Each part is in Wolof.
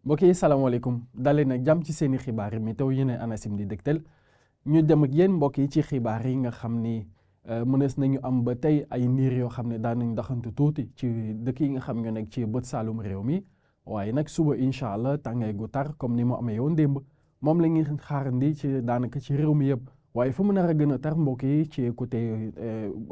mbokk yi salaamaaleykum dalee nag jàmm ci seeni xibaar yi météo yi ne ANACIM di dégtal ñu dem ak yéen mbokk yi ci xibaar yi nga xam ni mënees nañu am ba tey ay niir yoo xam ne daan nañ doxantu tuuti ci dëkk yi nga xam ñoo nekk ci bët saalum réew mi waaye nag suba incha allah tàngaay gu tar comme ni mu amee woon démb moom la ñuy xaarandi ci daanaka ci réew mi yëpp waaye fu mu nar a gën a tar mbokk yi ci côté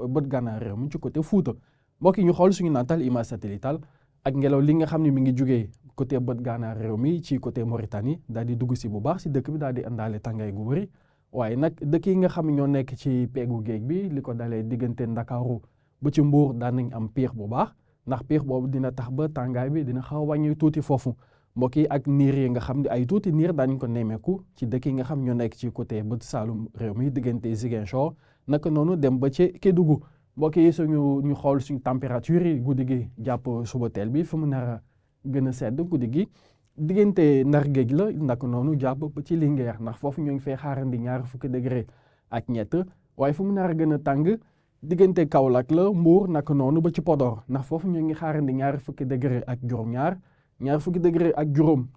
bët gànnaar réew mi ci côté Fuuta mbokk yi ñu xool suñu naatal image satellitale ak ngelaw li nga xam ne mi ngi jugee côté bët gànnaar réew mi ci côté Mauritanie daal di dugg si bu baax si dëkk bi daal di àndaale tàngaay gu bëri waaye nag dëkk yi nga xam ñoo nekk ci peegu géej bi li ko dalee diggante Ndakaaru ba ci Mbuur daan nañ am piix bu baax ndax piix boobu dina tax ba tàngaay bi dina xaw a wàññi tuuti foofu mbokk yi ak niir yi nga xam ne ay tuuti niir daañu ko nemmeeku ci dëkk yi nga xam ñoo nekk ci côté bët saalum réew mi diggante Ziguinchor naka noonu dem ba ci Kédougou mbokk yi ñu xool suñu température yi guddi gi jàpp suba teel bi fu mu nar a gën a sedd guddi gi diggante Ndar géej la naka noonu jàpp ba ci Linguère ndax foofu ñoo ngi fay xaarandi 20 degré ak ñett waaye fu mu nar a gën a tàng diggante Kaolack la Mbour naka noonu ba ci Podor ndax foofu ñoo ngi xaarandi 20 degré ak juróom-ñaar 20 degré ak juróom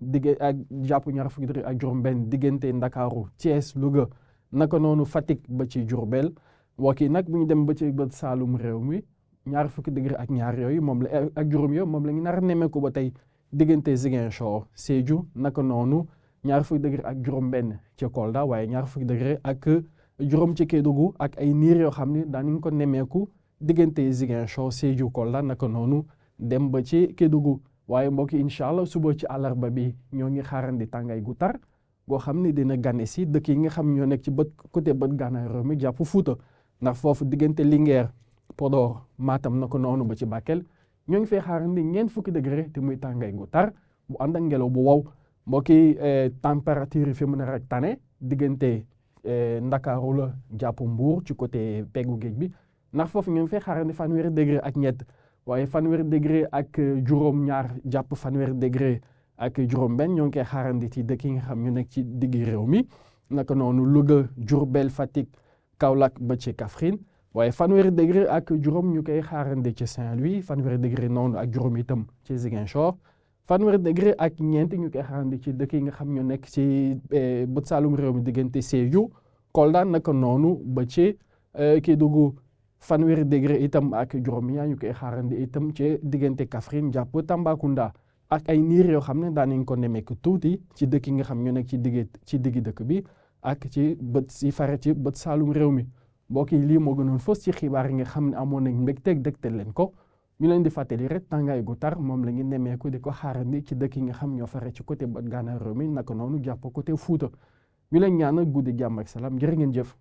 ak jàpp 20 degré ak juróom-benn diggante Ndakaaru Thiès Louga naka noonu Fatick ba ci Diourbel mbokk yi nag bu ñu dem ba ci bët saalum réew mi 20 degré ak ñaar yooyu moom la ak juróom yooyu moom la ñu nar a nemmeeku ba tey diggante Ziguinchor Sédhiou naka noonu 20 degré ak juróom-benn ci Kolda waaye 20 degré ak juróom ci Kédougou ak ay niir yoo xam ne daañu ko nemmeeku diggante Ziguinchor Sédhiou Kolda naka noonu dem ba ci Kédougou waaye mbokk yi incha allah suba ci àllarba bi ñoo ngi xaarandi tàngaay gu tar goo xam ne dina gane si dëkk yi nga xam ñoo nekk ci bët côté bët gànnaar réew mi jàpp Fuuta ndax foofu diggante Linguère Podor Matam naka noonu ba ci Bakel ñoo ngi fay xaarandi 40 degré te muy tàngaay gu tar bu ànd ak ngelaw bu wow mbokki température yi fi mu ne rek tane diggante Ndakaaru la jàpp Mbuur ci côté peggu géej bi ndax foofu ñoo ngi fay xaarandi 20 degré ak ñett waaye 20 degré ak juróom-ñaar jàpp 20 degré ak juróom-benn ñoo ngi koy xaarandi ci dëkk yi nga xam ñu nekk ci diggi réew mi naka noonu Louga Diourbel Fatick Kaolack ba ci Kaffrine waaye 20 degré ak juróom ñu koy xaarandi ci Saint-Louis 20 degré noonu ak juróom itam ci Ziguinchor 20 degré ak ñeent ñu koy xaarandi ci dëkk yi nga xam ñu nekk ci bët saalum réew mi diggante Sédhiou Kolda naka noonu ba ci Kédougou 20 degré itam ak juróom yaa ñu koy xaarandi itam ci diggante Kaffrine jàpp Tambacounda ak ay niir yoo xam ne daan nañ ko nemmeeku tuuti ci dëkk yi nga xam ñu nekk ci diggi dëkk bi ak ci bët si fare ci bët saalum réew mi mbokk yi lii moo gënoon fës ci xibaar yi nga xam ne amoon nañ mbégteeg dégtal leen ko ñu leen di fàttali rek tàngaay gu tar moom la ñu nemmeeku di ko xaarandi ci dëkk yi nga xam ñoo fare ci côté bët gànnaar réew mi naka noonu jàpp côté Fuuta ñu leen ñaanal guddi jàmm ak salaam jërë ngeen jëf